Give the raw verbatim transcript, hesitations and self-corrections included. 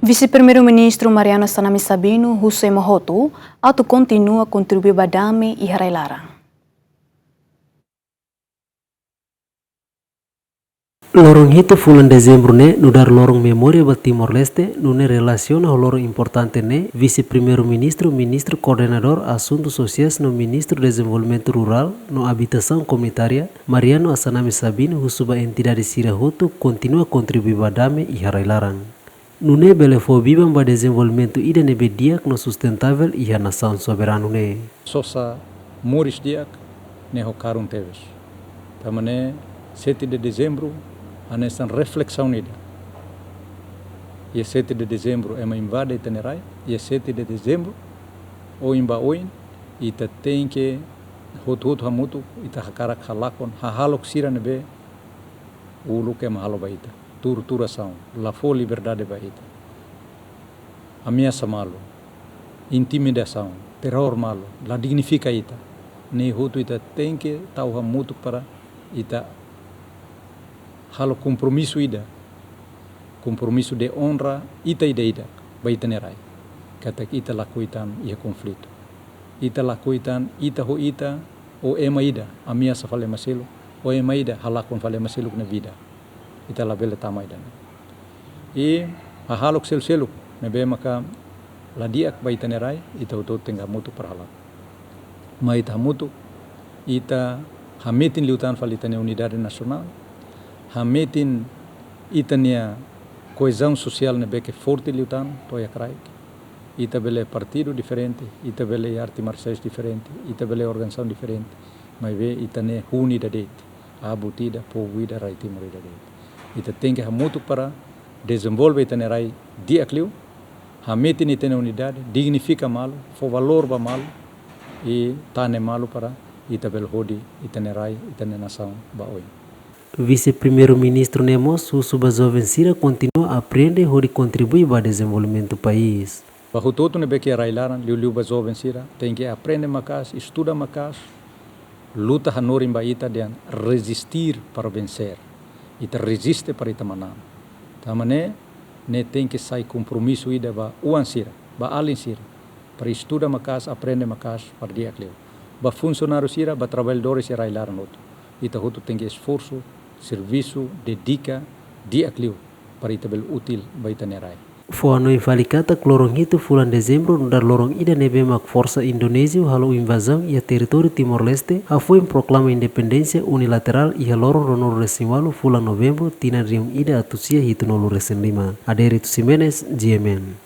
Vise-Primeiru-Ministru Mariano Assanami Sabino husu ema hotu atu kontinua kontribui ba dame iha rai-laran. Loron hitu fulan Dezembru ne'e nu'udar loron memória ba Timor-Leste, nune'e relasiona ho loron importante ne'e, Vise-Primeiru-Ministru, Ministru Koordenadór Asuntu Sosiais no Ministru Dezenvolvimentu Rurál no Abitasaun Komunitária, Mariano Assanami Sabino husu ba entidade sira hotu kontinua kontribui ba dame iha rai-laran. Nune'e bele fó biban ba dezenvolvimentu ida ne'ebé di'ak no sustentável iha nasaun soberanu ne'e. Sosa moris di'ak ne'e ho karun tebes. Tanba ne'e sete de Dezembru hanesan reflesaun ida. Iha sete de Dezembru ema invade ita-nia rai, iha sete de Dezembru oin ba oin ita tenke hotu-hotu hamutuk, ita hakarak halakon hahalok sira ne'ebé uluk ema halo ba ita. Torturasaun, la fó liberdade ba ita. Ameasa malu, intimidasaun, terrór malu, la dignifika ita. Ne'e hotu ita tenke tau hamutuk para ita halo kompromisu ida. Kompromisu de onra ita ida-idak ba ita-nia rai. Katak ita lakohi tan iha konflitu. Ita lakohi tan ita ho ita, ou ema ida ameasa fali ema seluk, ou ema ida halakon fali ema seluk nia vida. Ita labele tama ida-ne'e. I hahalok seluk-seluk ne'ebé maka la di'ak ba ita-nia rai, ita hotu tenke hamutuk para halakon. Mai ita hamutuk, ita hametin liután fali ita-nia unidade nasionál, hametin ita-nia koezaun sosiál ne'ebé ke forte liután to'o iha kraik. Ita bele partidu diferente, ita bele arte marsiais diferente, ita bele organizasaun diferente, maibé ita ne'e hun ida de'it, abut ida, povu ida, rai Timor ida de'it. Ita tenke hamutuk para dezenvolve ita-nia rai di'ak liu, hametin ita-nia unidade, dignifika malu, fó valór ba malu, i tane malu para ita bele hodi ita-nia rai, ita-nia nasaun ba oin. Vise-Primeiru-Ministru ne'e mós husu ba joven sira kontinua aprende hodi kontribui ba dezenvolvimentu país. Ba hotu-hotu ne'ebé ke iha rai-laran, liuliu ba joven sira, tenke aprende maka'as, estuda maka'as, luta hanorin ba ita dehan resistir para vencer. Ita reziste para ita manán. Tanba ne'e, ne'e tenke sai kompromisu ida ba oan sira, ba alin sira, para estuda maka'as, aprende maka'as, para di'ak liu. Ba funsionáriu sira, ba traballadór sira rai-laran hotu. Ita hotu tenke esforsu, servisu, dedika, di'ak liu, para ita bele útil ba ita-nia rai. Fó hanoin fali katak loron hitu fulan Dezembru nu'udar loron ida ne'ebé mak forsa Indonézia halo invazaun iha territóriu Timor-Leste, hafoin proklama independénsia unilaterál iha loron ruanulu-resin-ualu fulan Novembru tinan rihun ida atus sia hitunulu-resin-lima. Adérito Ximenes, G M N.